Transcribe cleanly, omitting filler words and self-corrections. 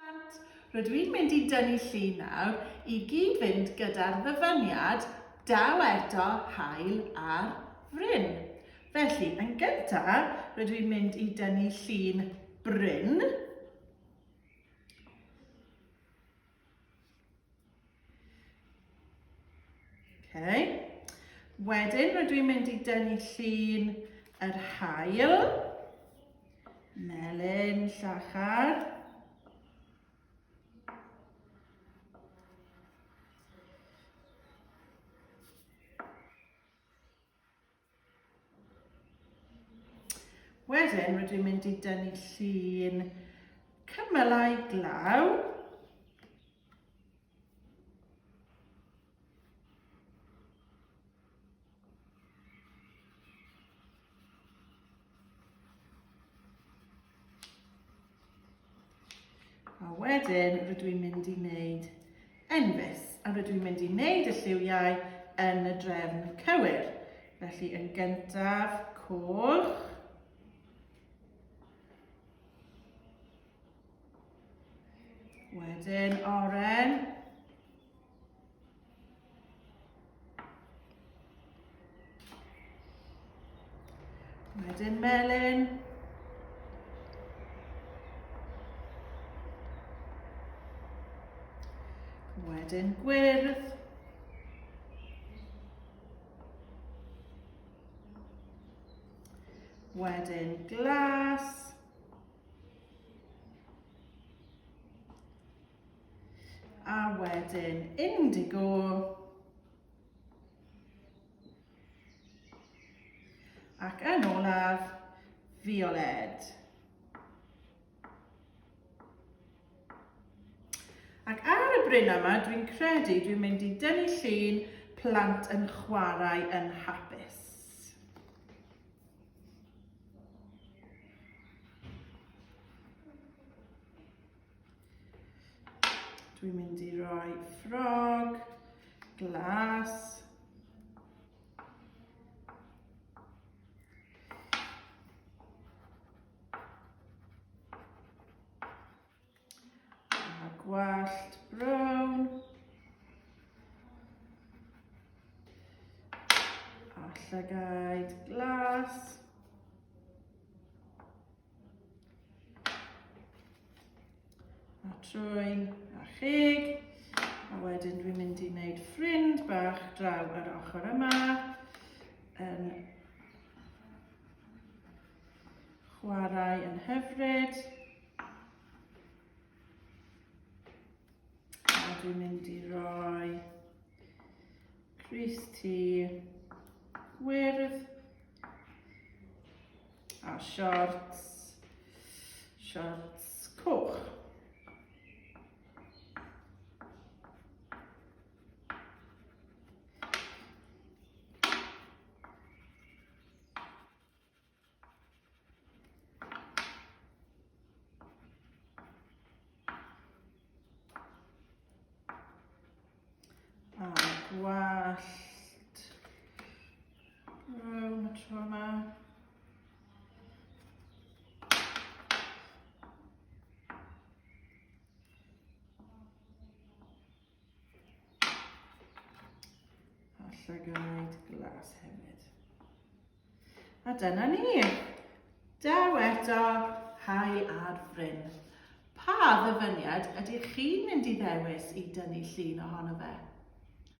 Plant, rydw i'n mynd i dynnu llun nawr i gyd-fynd gyda'r ddyfyniad 'Daw eto haul ar fryn'. Felly, yn gyntaf, rydw i'n mynd i dynnu llun bryn. Okay. Wedyn rydw i'n mynd i dynnu llun yr haul, melyn, llachar. Wedyn rydw i'n mynd i dynnu llun cymylau glaw. A wedyn rydw i'n mynd i wneud enfys a rydw i'n mynd i wneud y lliwiau yn y drefn cywir. Felly yn gyntaf coch, wedyn oren, Wedyn melyn. Wedyn gwyrdd. Wedyn glas. A wedyn indigo. Ac yn olaf, fioled. Ac ar y bryn yma, dwi'n credu dwi'n mynd i dynnu llun plant yn chwarae yn hapus. Dwi'n mynd i roi ffrog, glas, a gwallt brown a llygaid glas. A trwyn a cheg. A wedyn dwi'n mynd i wneud ffrind bach draw yr ochr yma yn chwarae yn hyfryd. A dwi'n mynd i roi crys T gwyrdd a shorts, shorts coch. A gwallt brown y tro yma. A llygaid glas hefyd. A dyna ni. Daw eto haul ar fryn. Pa ddyfyniad ydych chi'n mynd i ddewis i dynnu llun ohono fe?